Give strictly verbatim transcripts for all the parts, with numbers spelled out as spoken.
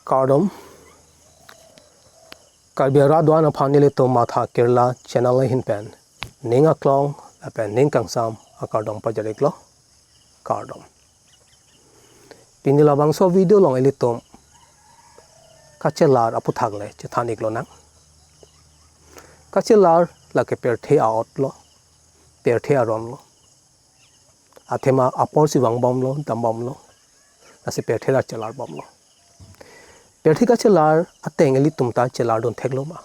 Kardom. Karbi arat do-an aphan nelitum Matha Kerala channel ahin pen ning aklong lapen ning kangsam akardom pajir-iklo. Kardom. Pini labangso video along ilitum kachelar aputhak le chethan-iklonang. Kachelar lake pirthe a'ot lo, pirthe aron lo. Athema apor si vangbomlo, dambomlo. Lasi pirthe ta chelarbomlo. Pirthe kachelar ateng ilitum ta chelardun theklo ma?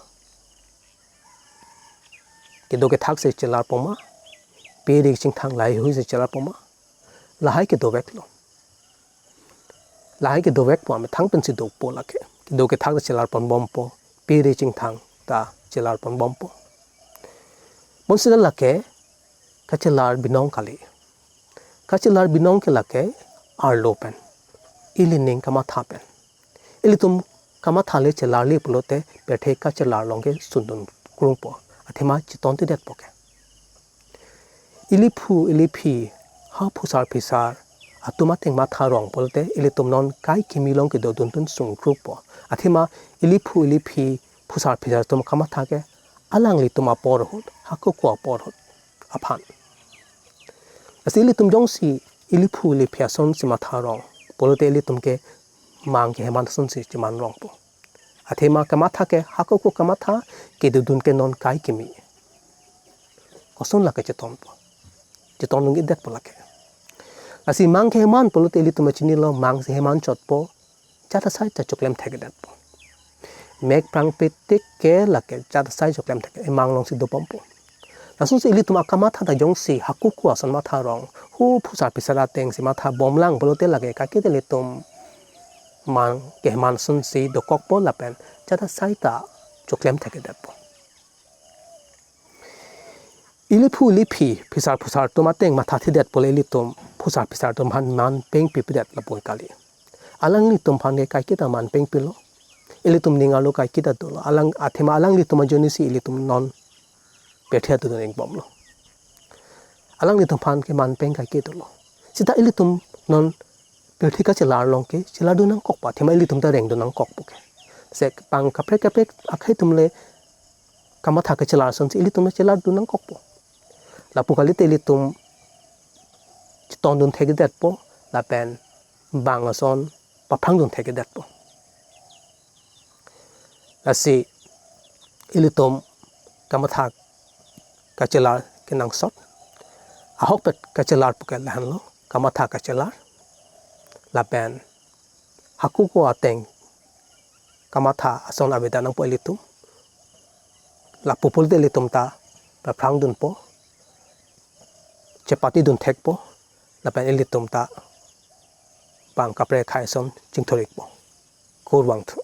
Kedo kethak si chelarpo ma? Piri chingthang laheihui si chelarpo ma? Lahai kedoveklo. Lahai kedovekpo, amethang pensi dopo lake. Kedo kethak ta chelarponbompo, piri chingthang ta chelarponbompo. Bonsita lake kachelar binong kali. Kachelar binong ke lake arlo pen, ili ning kamatha pen. Ilitum kamatha le chelarle pulote pirthe kachelar along ke sundun krungpo, athema chetontedetpo ke. Iliphu iliphi ha phusar phisar atum ateng matha rong pulote ilitum non kai kimi along kedoduntun sungkrukpo. Athema iliphu iliphi phusar phisar atum kamatha ke alanglitum apor ahut, hako ko apor ahut aphan. Lasi ilitum jongsi iliphu iliphi ason si matha rong pulote ilitum ke mang keheman ason si cheman rongpo. Athema kamatha ke hako ko kamatha, kedodun ke non kai kimi. Koson lake chetonpo? Chetondun-edetpo lake. Lasi mang keheman pulote ilitum chinilo, mang si heman chotpo, jat asai ta choklem thekdetpo. Mek prangpre tik ke lake jat asai choklem thek, emang along si dobompo. Lasonsi ilitum akamatha ta jongsi hako ko ason matha rong, hu phusar phisar ateng si mathambomlang pulote lake kaike ta ilitum mang keheman ason si dokokpo lapen jat asai ta choklem thekdetpo. Iliphu iliphi phisar phusar atum ateng mathathedetpo le ilitum phusar phisar atum aphan man pengpipedet lapu kali. Alanglitum aphan ke kaike ta man pengpilo. Ilitum ning arlo kaike ta dolo. Alang, athema alanglitum ajoine si ilitum non pirthe dodun-ikbomlo. Alanglitum aphan ke man peng kaike dolo. Seta ilitum non pirthe kachelar along ke chelardun nangkokpo, athema ilitum ta rengdun nangkokpo ke. Se bang kaprek kaprek akhei atum le kamatha kachelar asonsi ilitum le chelardun nangkokpo. Lapu kalite ilitum chetondun thekdetpo lapen bang ason paphrangdun thekdetpo. Lasi ilitum kamatha kachelar kenangsot. Ahokpet kachelar puke lahenlo, kamatha kachelar. Lapen hako ko ateng kamatha ason avedet nangpo ilitum. Lapu pulote ilitum ta paphrangdunpo, chepatidun thekpo, lapen ilitum ta bang kaprek akhei ason chingthur-ikpo. Kurvangthu.